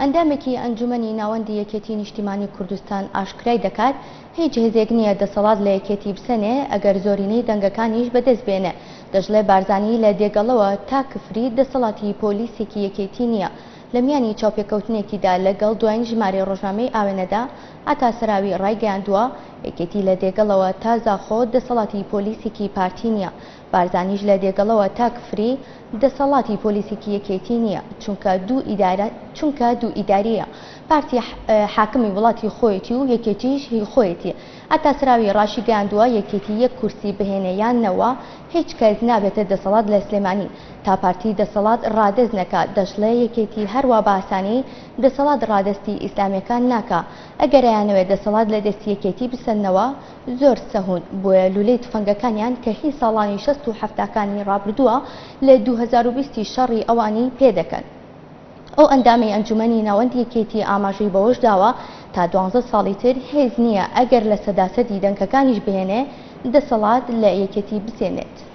ئەندامێکی ئەنجومەنی ناوەندی یەکێتی نیشتیمانی کوردستان ئاشکرای دەکات، هیچ هێزێک نییە دەسەڵات لە یەکێتی بسەنێ ئەگەر زۆرینەی دەنگەکانیش بەدەست بێنێ. دەشڵێ بارزانی لە دێگەڵەوە تا کفری دەسەڵاتی پۆلیسێکی یەکێتی نییە. لە میانی چاوپێکەوتنێکیدا لە گەڵ دواین ژمارەی ڕۆژنامەی ئاوێنەدا عەتا سەراوی ڕایگەیاندووە، یەکێتی لە دێگەڵەوە تا زاخۆ دەسەڵاتی پۆلیسێکی پارتی نییە، بارزانیش لە دێگەڵەوە تا کفری دەسەڵاتی پۆلیسێکی یەکێتی نییە، چونکە دوو ئیدارە چونکە دوو ئیدارییە، پارتی حاکمی وڵاتی خۆیەتی و یەکێتیش هی خۆیەتی. عەتا سراوی ڕاشیگەیاندووە، یەکێتی یەک کورسی بهێنێ یان نەوە، هیچ کەس نابێتە دەسەڵات لە سلێمانی تا پارتی دەسەڵات ڕادەست نەکا، دەشڵێ یەکێتی هەروا بە ئاسانی دەسەڵات ڕادەستی ئیسلامیەکان ناکا، ئەگەر ئەیانەوێ دەسەڵات لە دەستی یەکێتی بسەننەوە زۆر سەهون، بۆیە لولەی تفەنگەکانیان کە هی ساڵانی شەست و حەفتاکانی ڕابردووە لە 2020 شەڕی ئەوانی پێ دەکەن. ئەو ئەندامەی ئەنجومەنی ناوەندی یەکێتی ئاماژەی بەوەش داوە، تا دوانزە ساڵی تر هێز نییە ئەگەر لەسەدا سەدی دەنگەکانیش بهێنێ دەسەڵات لە یەکێتی بسێنێت.